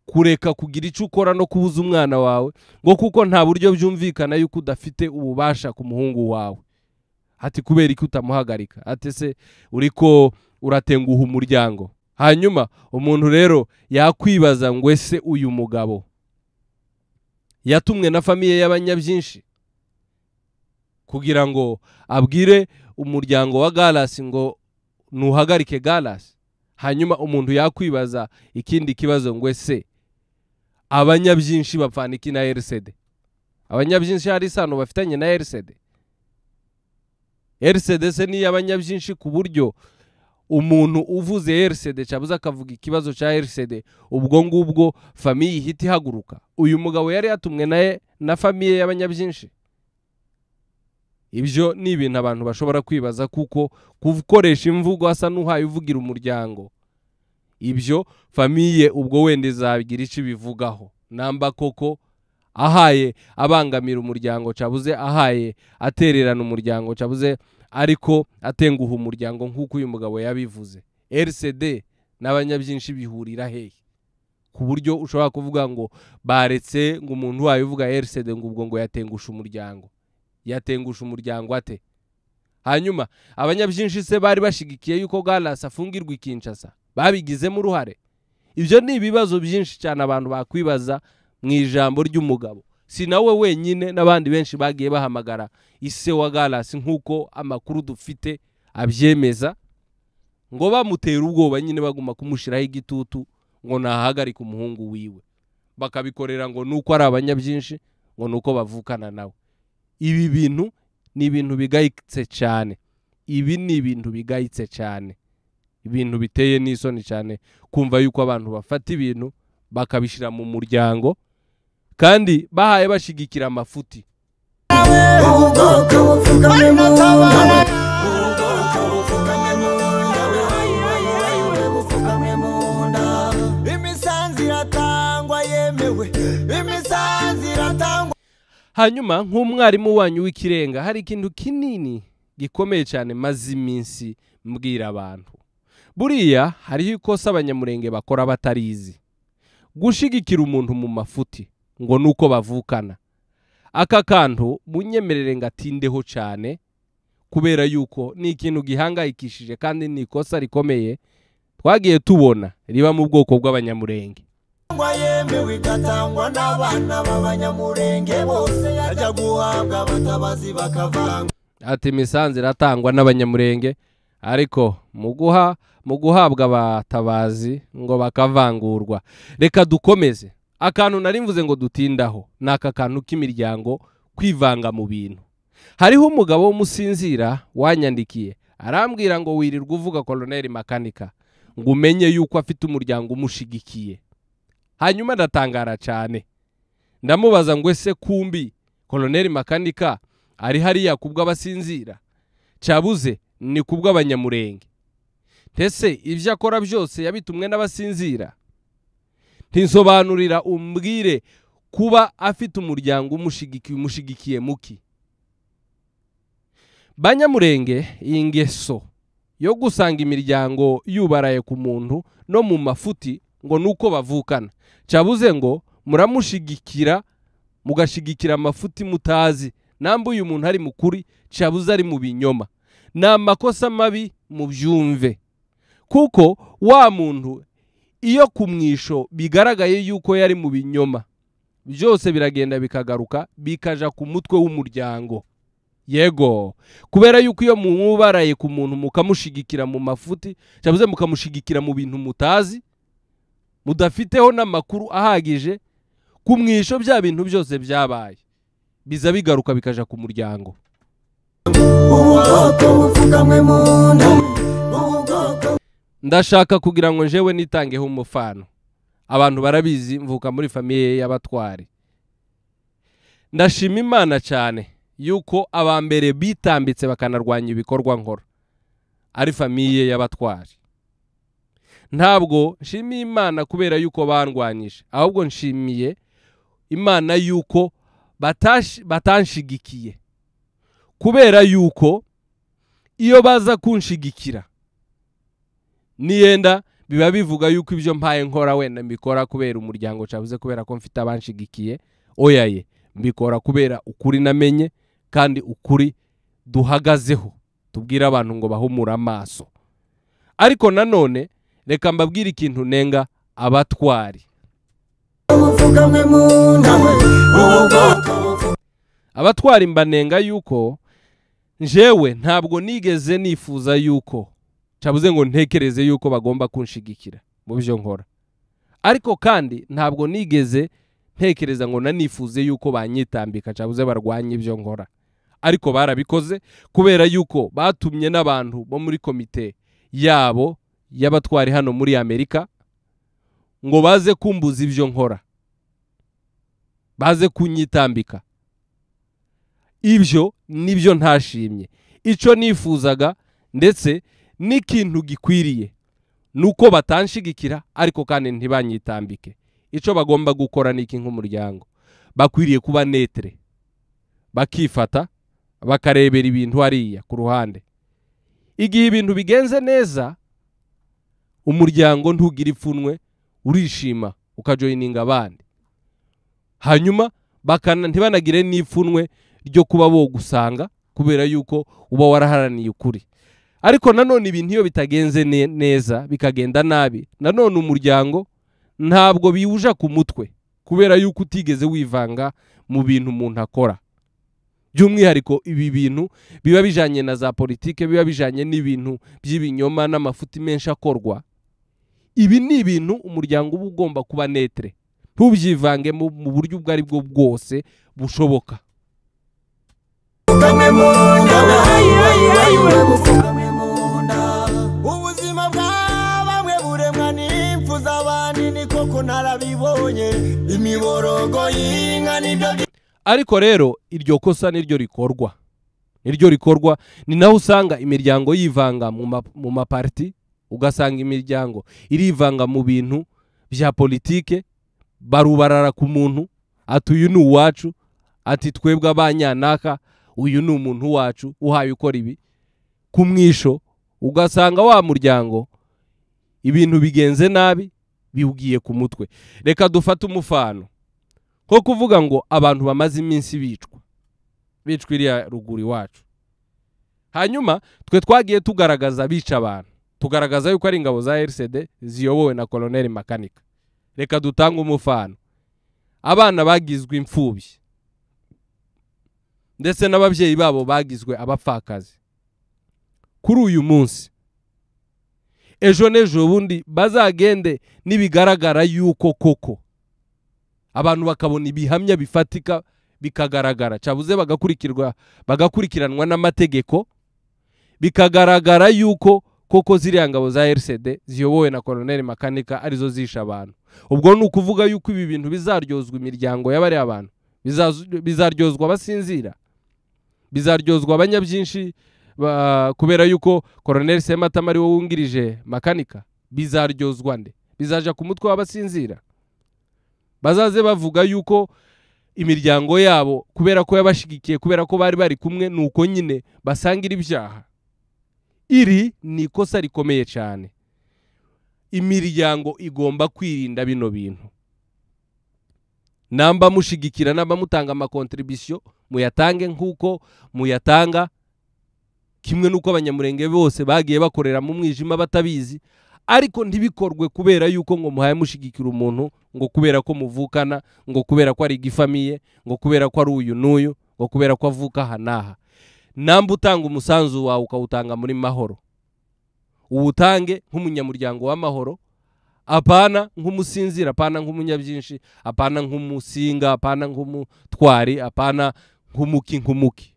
kureka kugira icyo ukora no kubuza umwana wawe, ngo kuko nta buryo byumvikana yuko udafite ububasha ku muhungu wawe. Ati kubera iki utamuhagarika? Ati se uriko uratenguha umuryango. Hanyuma umuntu rero yakwibaza ngo ese uyu mugabo yatumwe na famille y'abanyabyinshi kugira ngo abwire umuryango wa Gallas ngo nuhagarike Gallas? Hanyuma umuntu yakwibaza ikindi kibazo ngo ese abanyabyinshi bapfana iki na RCD? Abanyabyinshi hari isano bafitanye na RCD? RCD se ni abanyabyinshi ku buryo umuntu uvuze RCD cabuze akavuga ikibazo ca RCD, ubwo ngubwo famille ihita ihaguruka? Uyu mugabo yari yatumwe naye na famille y'abanyabyinshi. Ibyo ni ibintu abantu bashobora kwibaza, kuko gukoresha imvugo asa n'uhaye uvugira umuryango, ibyo famille ubwo wenda izabigira icyo ibivugaho. Namba koko ahaye abangamira umuryango, cabuze ahaye atererana umuryango, cabuze ariko atenguha umuryango nk'uko uyu mugabo yabivuze. RCD n'abanyabyinshi bihurira hehe ku buryo ushobora kuvuga ngo baretse ngo umuntu wayo uvuga RCD ngo ubwo ngo yatengusha umuryango? Yatengusha umuryango ate? Hanyuma abanyabyinshi se bari bashigikiye yuko Gallas afungirwa i Kinshasa, babigizemo uruhare? Ibyo ni ibibazo byinshi cyane abantu bakwibaza mu ijambo ry'umugabo. Si nawe wenyine, n'abandi benshi bagiye bahamagara ise wa Gallas nk'uko amakuru dufite abyemeza, ngo bamutera ubwoba nyine, baguma kumushiraho igitutu ngo nahagarike umuhungu wiwe, bakabikorera ngo nuko ari abanyabyinshi, ngo nuko bavukana nawe. Ibi bintu ni ibintu bigayitse cyane, ibi ni ibintu bigayitse cyane, ibintu biteye n'isoni cyane kumva yuko abantu bafata ibintu bakabishira mu muryango kandi bahaye bashigikira amafuti. Ubwoko bupfukamye mu nda, ubwoko bupfukamye mu nda, bupfukamye mu nda. Imisanzu iratangwa yemewe, imisanzu iratangwa. Hanyuma nk'umwarimu wanyu w'ikirenga, hari ikintu kinini gikomeye cyane maze iminsi mbwira abantu. Buriya hariho ikosa abanyamurenge bakora batarizi, gushigikira umuntu mu mafuti ngo nuko bavukana. Aka kantu munyemerere ngatindeho cyane, kubera yuko ni ikintu gihangayikishije kandi ni ikosa rikomeye twagiye tubona riba mu bwoko bw'abanyamurenge. Yemewe igatangwa n'abana b'abanyamurenge bose, yajya guhabwa abatabazi bakavanga. Ati imisanzu iratangwa n'abanyamurenge, ariko mu guhabwa abatabazi ngo bakavangurwa. Reka dukomeze. Akantu nari mvuze ngo dutindaho ni aka kantu k'imiryango kwivanga mu bintu. Hariho umugabo w'umusinzira wanyandikiye arambwira ngo wirirwa uvuga Colonel Makanika ngo umenye yuko afite umuryango umushigikiye. Hanyuma ndatangara cyane, ndamubaza ngo ese kumbi Colonel Makanika Ari hariya kubw'abasinzira, cyabuze ni kubw'abanyamurenge. Ntese ibyo akora byose yabitumwe n'abasinzira? Ntinsobanurira umbwire kuba afite umuryango umushigikiye, umushigikiye muki? Banyamurenge, iyi ngeso yo gusanga imiryango yubaraye ku muntu no mu mafuti ngo nuko bavukana, cyabuze ngo muramushigikira, mugashigikira amafuti mutazi namba uyu muntu ari mukuri, cyabuze ari mu binyoma. Ni amakosa mabi, mubyumve, kuko wa muntu iyo ku mwisho bigaragaye yuko yari mu binyoma, byose biragenda bikagaruka bikaja ku mutwe w'umuryango. Yego, kubera yuko iyo mwubaraye ku muntu mukamushigikira mu mafuti, cyabuze mukamushigikira mu bintu mutazi, mudafiteho n'amakuru ahagije, ku mwisho bya bintu byose byabaye biza bigaruka bikaja ku muryango. Ubwoko bupfukamwe mu nda, ubwoko. Ndashaka kugira ngo njewe nitangeho umufano. Abantu barabizi, mvuka muri famille y'abatwari. Ndashima Imana cyane yuko abambere bitambitse bakanarwanya ibikorwa nkora ari famille y'abatwari. Ntabwo nshimiye Imana kubera yuko bandwanyije, ahubwo nshimiye Imana yuko batanshigikiye, kubera yuko iyo baza kunshigikira niyenda biba bivuga yuko ibyo mpaye nkora wenda mbikora kubera umuryango, cyabuze kubera ko mfite abanshigikiye. Oyaye, mbikora kubera ukuri namenye kandi ukuri duhagazeho, tubwira abantu ngo bahumure amaso. Ariko nanone reka mbabwire ikintu nenga abatwari. Bupfukamwe mu nda, ubwoko. Abatwari mbanenga yuko njewe ntabwo nigeze nifuza yuko, cyabuze ngo ntekereze yuko bagomba kunshigikira mu byo nkora, ariko kandi ntabwo nigeze ntekereza ngo nanifuze yuko banyitambika, cyabuze barwanye ibyo nkora. Ariko barabikoze kubera yuko batumye n'abantu bo muri komite yabo y'abatwari hano muri Amerika ngo baze kumbuza ibyo nkora, baze kunyitambika. Ibyo nibyo ntashimye. Icyo nifuzaga ndetse n'ikintu gikwiriye nuko batanshigikira, ariko kandi ntibanyitambike. Icyo bagomba gukora ni iki nk'umuryango? Bakwiriye kuba neutre, bakifata, bakarebera ibintu hariya ku ruhande. Igihe ibintu bigenze neza, umuryango ntugira ipfunwe, urishima ukajoyininga abandi, hanyuma ntibanagire n'ipfunwe ryo kuba bogusanga kubera yuko uba waraharaniye ukuri. Ariko nanone ibintu iyo bitagenze neza, bikagenda nabi, nanone umuryango ntabwo biwuja ku mutwe kubera yuko utigeze wivanga mu bintu umuntu akora. By'umwihariko ibi bintu biba bijanye na za politike, biba bijanye n'ibintu by'ibinyoma n'amafuti menshi akorwa. Ibi ni ibintu umuryango uba ugomba kuba neutre, ntubyivange mu buryo ubwo ari bwo bwose bushoboka. Bupfukamwe mu nda, bupfukamwe mu nda. Ubuzima bwa bamwe buremwa n'impfu z'abandi, ni koko narabibonye, imiborogo y'inka nibyo. Ariko rero iryo kosa niryo rikorwa, niryo rikorwa. Ni naho usanga imiryango yivanga mu maparti, ugasanga imiryango irivanga mu bintu bya politike, barubarara ku muntu ati uyu ni uwacu, ati twebwe abanyanaka, uyu ni umuntu wacu uhaye ukora ibi. Ku mwisho ugasanga wa muryango ibintu bigenze nabi, biwugiye ku mutwe. Reka dufate umufano ko kuvuga ngo abantu bamaze iminsi bicwa, bicwa iriya ruguru iwacu. Hanyuma twe twagiye tugaragaza bica abantu, tugaragaza yuko ari ingabo za RCD ziyobowe na Colonel Makanika. Reka dutange umufano, abana bagizwe imfubyi ndetse n'ababyeyi babo bagizwe abapfakazi. Kuri uyu munsi, ejo n'ejo bundi bazagende nibigaragara yuko koko abantu bakabona ibihamya bifatika bikagaragara, cyabuze bagakurikiranwa n'amategeko, bikagaragara yuko koko ziriya ngabo za RCD ziyobowe na Colonel Makanika arizo zisha abantu. Ubwo ni ukuvuga yuko ibi bintu bizaryozwa imiryango y'abari abantu, bizaryozwa abasinzira. Bizaryozwa abanyabyinshi kubera yuko Colonel Sematama ari we wungirije Makanika? Bizaryozwa nde? Bizaja ku mutwe w'abasinzira? Bazaze bavuga yuko imiryango yabo kubera ko yabashigikiye, kubera ko bari bari kumwe, nuko nyine basangira ibyaha. Iri ni ikosa rikomeye cyane. Imiryango igomba kwirinda bino bintu. Namba mushigikira, namba mutanga amakontribution, muyatange nkuko muyatanga, kimwe nuko abanyamurenge bose bagiye bakorera mu mwijima batabizi, ariko ntibikorwe kubera yuko ngo muhaye mushigikira umuntu, ngo kubera ko muvukana, ngo kubera ko ari igifamiye, ngo kubera ko ari uyu n'uyu, ngo kubera ko avuka aha n'aha. Namba utanga umusanzu wawe ukawutanga muri Mahoro, uwutange nk'umunyamuryango w'Amahoro, apana nk'umusinzira, apana nk'umunyabyinshi, apana nk'umusinga, apana nk'umutwari, apana nk'umuki nk'umuki.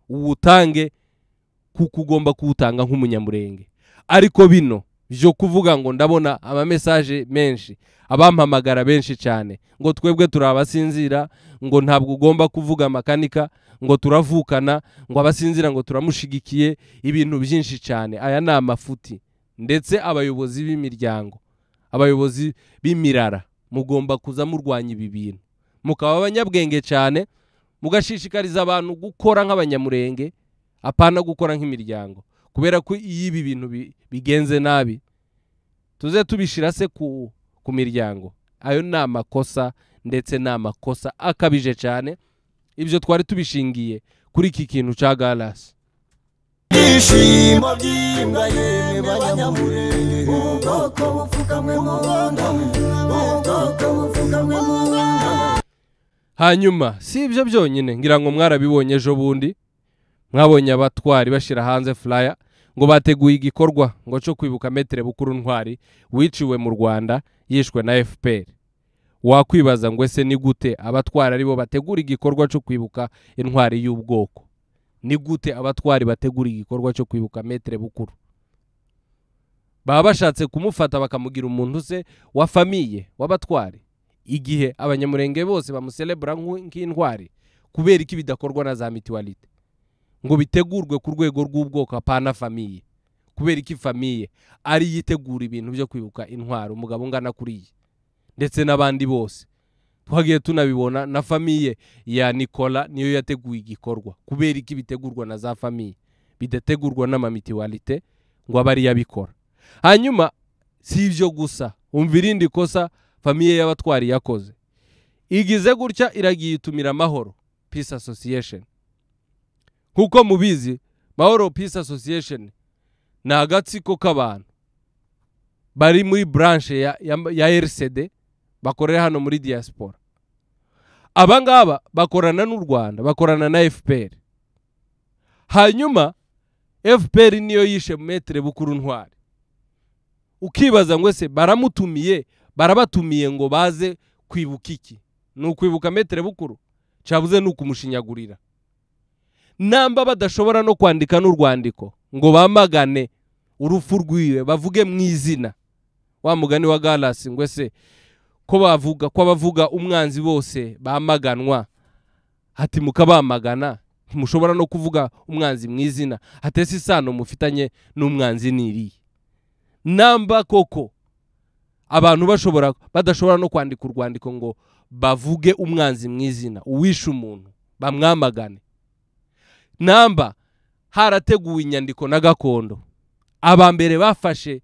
Uwutange kuko ugomba kuwutanga nk'umunyamurenge. Ariko bino byo kuvuga ngo ndabona ama message menshi, abampamagara benshi cyane, ngo twebwe turabasinzira, ngo ntabwo ugomba kuvuga Makanika, ngo turavukana, ngo abasinzira ngo turamushigikiye, ibintu byinshi cyane. Aya ni amafuti. Ndetse abayobozi b'imiryango, abayobozi b'imirara, mugomba kuza murwanya ibi bintu, mukaba abanyabwenge cyane, mugashishikariza abantu gukora nk'abanyamurenge, apana gukora nk'imiryango. Kubera ko iyo ibi bintu bigenze nabi, tuze tubishira se ku miryango. Ayo ni amakosa, ndetse ni amakosa akabije cyane. Ibyo twari tubishingiye kuri iki kintu cya Gallas. Ibyishimo by'imbwa yemwe banyamurenge, ubwoko bupfukamwe mu nda, ubwoko bupfukamwe mu nda. Hanyuma si ibyo byonyine, ngira ngo mwarabibonye ejo bundi, mwabonye abatwari bashira hanze flyer ngo bateguye igikorwa ngo cyo kwibuka Maître Bukuru Ntwari wiciwe mu Rwanda yishwe na FPR. Wakwibaza ngo ese ni gute abatwari aribo bategura igikorwa cyo kwibuka intwari y'ubwoko? Ni gute abatwari bategura igikorwa cyo kwibuka Maître Bukuru? Baba bashatse kumufata bakamugira umuntu se wa famille w'abatwari, igihe abanyamurenge bose bamucelebra nk'intwari. Kubera iki bidakorwa na za mutualité ngo bitegurwe ku rwego rw'ubwoko, apana famille? Kubera iki famille ari yitegura ibintu byo kwibuka intwari umugabo ungana kuriye, ndetse n'abandi bose twagiye tunabibona? Na famille ya Nicola niyo yateguye igikorwa. Kubera iki bitegurwa na za famille, bidategurwa n'amamitualité ngo abari yabikora? Hanyuma si ibyo gusa, umva irindi kosa famille y'abatwari yakoze. Igize gutya iragiye itumira Mahoro Peace Association. Nkuko mubizi, Mahoro Peace Association ni agatsiko k'abantu bari muri branche ya RCD, bakorera hano muri diaspora. Aba ngaba bakorana n'u Rwanda, bakorana na FPR. Hanyuma FPR niyo yishe Maître Bukuru Ntwari. Ukibaza ngo ese baramutumiye, barabatumiye ngo baze kwibuka iki? Ni ukwibuka Maître Bukuru? Cyabuze ni ukumushinyagurira. Namba badashobora no kwandika n'urwandiko ngo bamagane urupfu rwiwe, bavuge mu izina wa mugani wa Gallas, ngo ese ko bavuga ko abavuga umwanzi bose bamaganwa, ati mukabamagana, ntimushobora no kuvuga umwanzi mu izina, hatese isano mufitanye n'umwanzi niriye. Namba koko abantu badashobora no kwandika urwandiko ngo bavuge umwanzi mu izina, uwishe umuntu bamwamagane. Namba harateguwe inyandiko na gakondo, abambere bafashe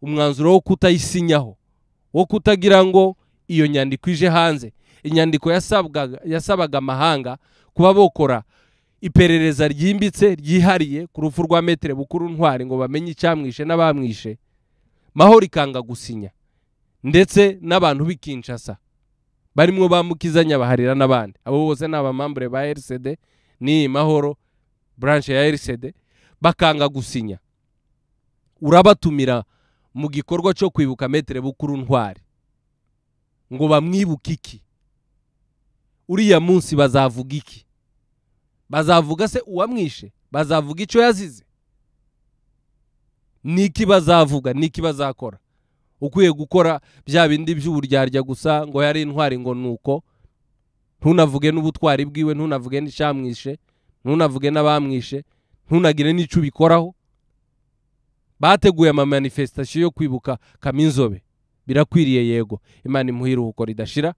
umwanzuro wo kutayisinyaho, wo kutagira ngo iyo nyandiko ije hanze. Inyandiko yasabaga amahanga kuba bokora iperereza ryimbitse ryihariye ku rupfu rwa Maître Bukuru Ntwari ngo bamenye icyamwishe n'abamwishe. Mahoro ikanga gusinya, ndetse n'abantu b'i Kinshasa barimwo ba Mukiza Nyabaharira n'abandi, abo bose ni abamambure ba RCD, ni Mahoro branche ya RCD, bakanga gusinya. Urabatumira mu gikorwa cyo kwibuka Maître Bukuru Ntwari ngo bamwibuke iki? Uriya munsi bazavuga iki? Bazavuga se uwamwishe? Bazavuga icyo yazize? Niki bazavuga? Niki bazakora? Ukwiye gukora bya bindi by'uburyarya gusa ngo yari intwari ngo nuko, ntunavuge n'ubutwari bwiwe, ntunavuge n'icyamwishe, Ntunavuge n'abamwishe, ntunagire n'ico ubikoraho. Bateguye ama manifestation yo kwibuka Kaminzobe, birakwiriye, yego, Imana imuhe iruhuko ridashira,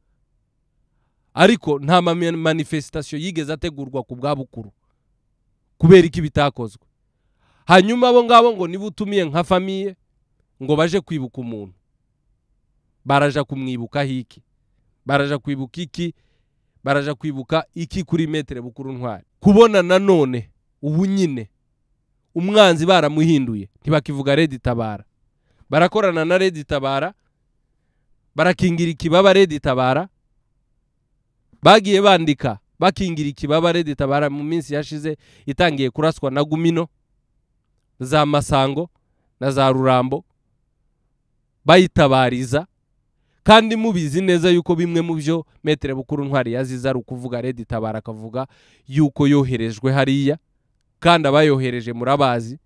ariko nta manifestation yigeze ategurwa ku bwa Bukuru. Kubera iki bitakozwe? Hanyuma abo ngabo ngo niba utumiye nka famille ngo baje kwibuka umuntu, baraja kumwibuka hiki? Baraja kwibuka iki? Baraja kwibuka iki kuri Maître Bukuru Ntwari? Kubona nanone ubu nyine umwanzi baramuhinduye, ntibakivuga Red Tabara, barakorana na Red Tabara, barakingira ikibaba Red Tabara. Bagiye bandika bakingira ikibaba Red Tabara mu minsi yashize itangiye kuraswa na Gumino za Masango na za Rurambo, bayitabariza, kandi mubizi neza yuko bimwe mu byo Maître Bukuru Ntwari yazize ari ukuvuga Red Tabara, akavuga yuko yoherejwe hariya, kandi abayohereje murabazi.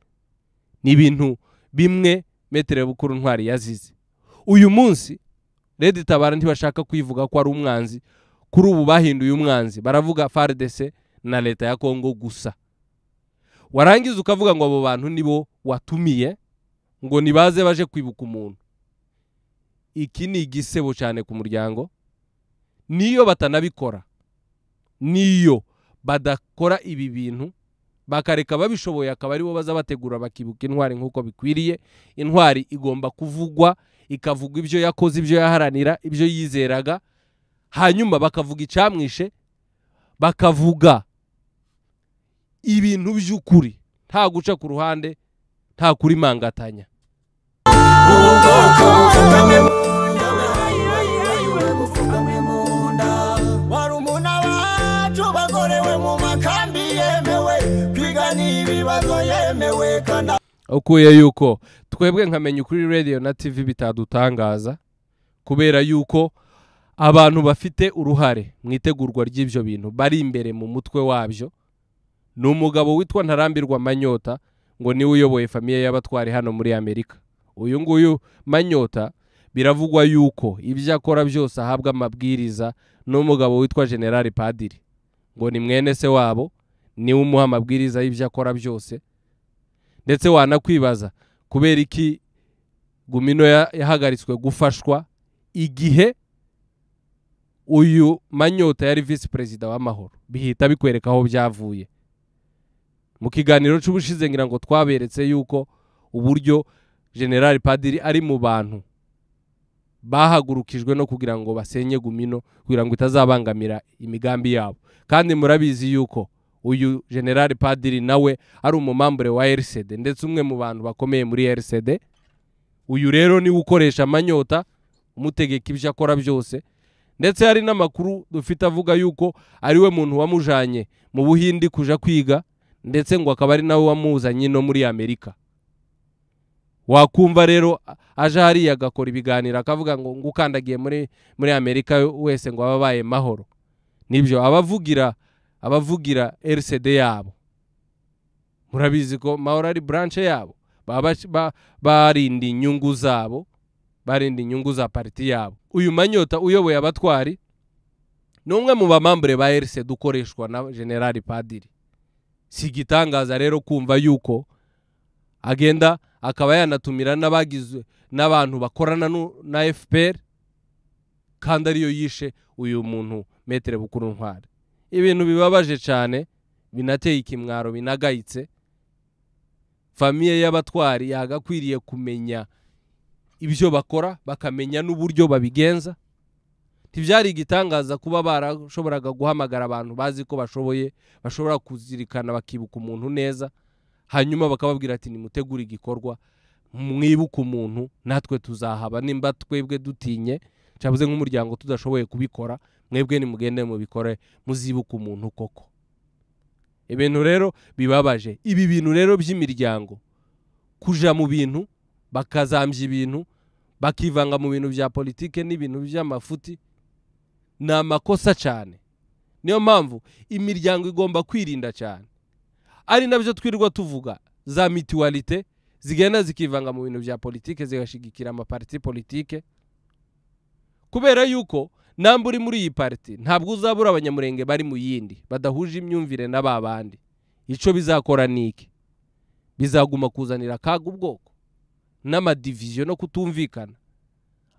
Ni ibintu bimwe Maître Bukuru Ntwari yazize. Uyu munsi Red Tabara ntibashaka kwivuga ko ari umwanzi, kuri ubu bahinduye umwanzi, baravuga FARDC na leta ya Kongo gusa. Warangiza ukavuga ngo abo bantu nibo watumiye ngo nibaze baje kwibuka umuntu. Iki ni igisebo cyane ku muryango. Niyo batanabikora, niyo badakora ibi bintu, bakareka babishoboye akaba aribo baza bategura bakibuka intwari nk'uko bikwiriye. Intwari igomba kuvugwa, ikavuga ibyo yakoze, ibyo yaharanira, ibyo yizeraga, hanyuma bakavuga icamwishe, bakavuga ibintu by'ukuri, nta guca ku ruhande, nta kurimangatanya. Ubwoko bupfukamwe mu nda, bupfukamwe mu nda. Barumuna bacu bagorewe mu makambi yemewe kwiga n'ibibazo yemewe kandi. Ukuye yuko twebwe nkamenya kuri radio na TV bitadutangaza, kubera yuko abantu bafite uruhare mu itegurwa ry'ibyo bintu bari imbere mu mutwe wabyo. Ni umugabo witwa Ntarambirwa Manyota, ngo niwe uyoboye famille y'abatwari hano muri Amerika. Uyu nguyu Manyota biravugwa yuko ibyo akora byose ahabwa amabwiriza n'umugabo witwa General Padiri, ngo ni mwene se wabo, niwe umuha amabwiriza y'ibyo akora byose. Ndetse wanakwibaza kubera iki Gumino yahagaritswe gufashwa igihe uyu Manyota yari vice perezida w'amahoro. Bihita bikwereka aho byavuye. Mu kiganiro c'ubushize ngira ngo twaberetse yuko uburyo General Padiri ari mu bantu bahagurukijwe no kugira ngo basenye Gumino, kugira ngo itazabangamira imigambi yabo. Kandi murabizi yuko uyu General Padiri nawe ari umumambure wa RCD, ndetse umwe mu bantu bakomeye muri RCD. Uyu rero niwe ukoresha Manyota, umutegeka ibyo akora byose. Ndetse hari n'amakuru dufite avuga yuko ari we muntu wamujanye mu Buhindi kuja kwiga, ndetse ngo akaba ari nawe wamuzanye no muri Amerika. Wakumva rero aje hariya agakora ibiganiro akavuga ngo ngukandagiye muri Amerika wese ngo ababaye mahoro. Nibyo abavugira RCD yabo. Murabizi ko mahoro ari branche yabo, baba barinda inyungu zabo, barinda inyungu za parti yabo. Uyu Manyota uyoboye abatwari ni umwe mu bamambure ba RCD ukoreshwa na General Padiri. Si igitangaza rero kumva yuko agenda akaba yanatumira n'abagizwe n'abantu bakorana na FPR, kandi ariyo yishe uyu muntu Maître Bukuru Ntwari. Ibintu bibabaje cyane, binateye ikimwaro, binagayitse. Famille y'abatwari yagakwiriye kumenya ibyo bakora, bakamenya n'uburyo babigenza. Ntibyari igitangaza kuba barashoboraga guhamagara abantu bazi ko bashoboye, bashobora kuzirikana bakibuka umuntu neza, hanyuma bakababwira ati nimutegure igikorwa, mwibuke umuntu, natwe tuzahaba. Nimba twebwe dutinye cyabuze nk'umuryango tudashoboye kubikora, mwebwe nimugende mubikore, muzibuke umuntu koko. Ibintu rero bibabaje. Ibi bintu rero by'imiryango kuja mu bintu, bakazambya ibintu, bakivanga mu bintu bya politike n'ibintu by'amafuti, ni amakosa cyane. Niyo mpamvu imiryango igomba kwirinda cyane. Ari nabyo twirirwa tuvuga za mutualité zigenda zikivanga mu bintu bya politike, zigashigikira amaparti politike, kubera yuko namba uri muri iyi parti ntabwo uzabura abanyamurenge bari mu yindi badahuje imyumvire na babandi. Ico bizakora niki? Bizaguma kuzanira akaga ubwoko n'amadiviziyo no kutumvikana.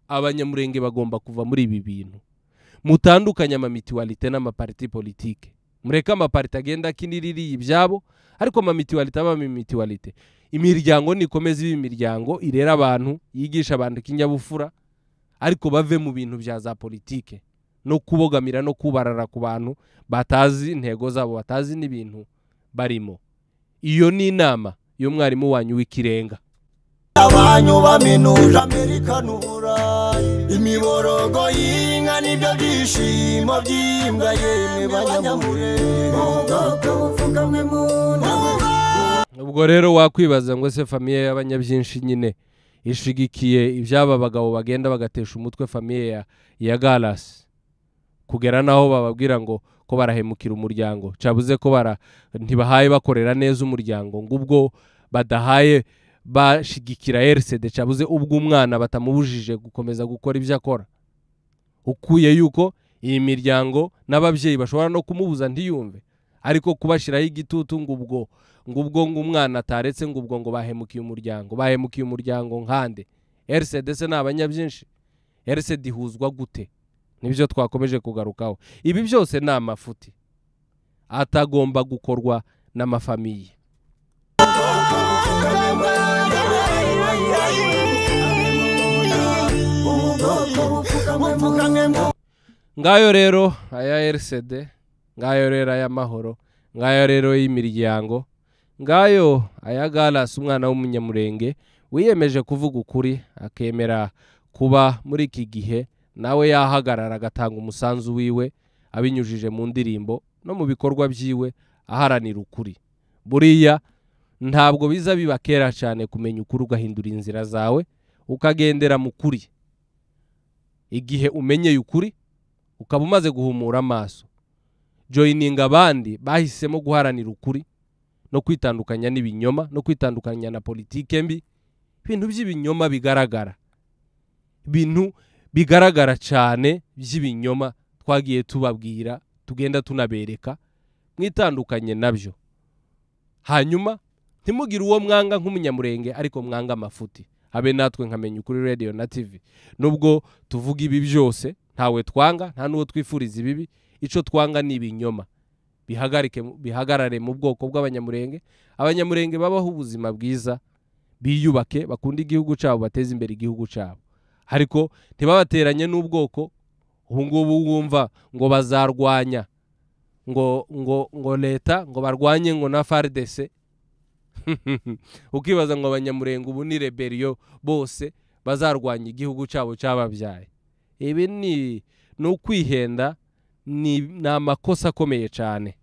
Abanyamurenge bagomba kuva muri ibi bintu. Mutandukanye amamitualite n'amaparti politike. Mureke amaparti agenda akiniririye ibyabo, ariko amamitualite aba amamitualite. Imiryango nikomeza iba imiryango irera abantu, yigisha abantu ikinyabupfura, ariko bave mu bintu bya za politike no kubogamira no kubarara ku bantu batazi intego zabo, batazi n'ibintu barimo. Iyo ni inama y'umwarimu wanyu w'ikirenga. Abanyu baminuje Amerika n'Uburayi, imiborogo y'inka nibyo byishimo by'imbwa yemwe banyamurenge. Ubwo rero wakwibaza ngo se famiye y'abanyabyinshi nyine ishigikiye iby'aba bagabo bagenda bagatesha umutwe famiye ya Gallas, kugera naho bababwira ngo ko barahemukira umuryango, cabuze ko ntibahaye bakorera neza umuryango, ngo ubwo badahaye bashigikira RCD, cabuze ubwo umwana batamubujije gukomeza gukora ibyo akora. Ukuye yuko iyi miryango n'ababyeyi bashobora no kumubuza ntiyumve, ariko kubashiraho igitutu ngo ubwo ngo umwana ataretse, ngo ubwo ngo bahemukiye umuryango, bahemukiye umuryango nkande? RCD se ni abanyabyinshi? RCD ihuzwa gute? Nibyo twakomeje kugarukaho. Ibi byose ni amafuti atagomba gukorwa n'amafamiye. Ngayo rero aya RCD, ngayo rero aya mahoro, ngayo rero y'imiryango, ngayo aya Gallas umwana w'umunyamurenge wiyemeje kuvuga ukuri, akemera kuba muri iki gihe nawe yahagarara agatanga umusanzu wiwe abinyujije mu ndirimbo no mu bikorwa byiwe aharanira ukuri. Buriya ntabwo biza biba kera cyane kumenya ukuri ugahindura inzira zawe ukagendera mu kuri. Igihe umenyeye ukuri ukaba umaze guhumura amaso, joininga abandi bahisemo guharanira ukuri no kwitandukanya n'ibinyoma no kwitandukanya na politike mbi, ibintu by'ibinyoma bigaragara, ibintu bigaragara cyane by'ibinyoma twagiye tubabwira, tugenda tunabereka, mwitandukanye nabyo. Hanyuma ntimugire uwo mwanga nk'umunyamurenge, ariko mwanga amafuti. Habe natwe nkamenya ukuri radio na TV, nubwo tuvuga ibi byose ntawe twanga, nta n'uwo twifuriza ibibi. Ico twanga ni ibinyoma. Bihagarare mu bwoko bw'abanyamurenge. Abanyamurenge babaho ubuzima bwiza, biyubake, bakunde igihugu cyabo, bateze imbere igihugu cyabo. Ariko ntibabateranye n'ubwoko ubu ngubu wumva ngo bazarwanya ngo ngo ngo leta, ngo barwanye ngo na FARDC. Ukibaza ngo abanyamurenge ubu ni rebellion bose bazarwanya igihugu cyabo cyababyaye. Ibi ni ukwihenda, ni amakosa akomeye cyane.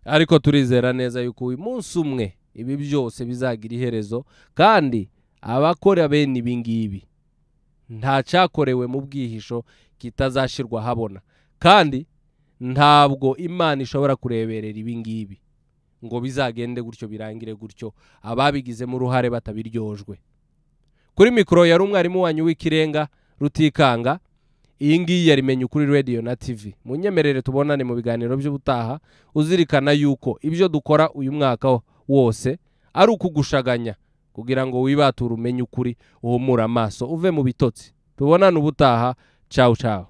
Ariko turizera neza yuko uyu munsi umwe ibi byose bizagira iherezo, kandi abakora bene ibi ngibi nta cyakorewe mu bwihisho kitazashirwa habona, kandi ntabwo Imana ishobora kureberera ibi ngibi ngo bizagende gutyo birangire gutyo ababigizemo uruhare batabiryojwe. Kuri mikoro yari umwarimu wanyu w'ikirenga Rutikanga. Iyi ngiyi yari Menya Ukuri Radio na TV. Munyemerere tubonane mu biganiro by'ubutaha, uzirikana yuko ibyo dukora uyu mwaka wose ari ukugushaganya kugira ngo wibature umenye ukuri, uhumure amaso, uve mu bitotsi. Tubonane ubutaha. Ciao ciao.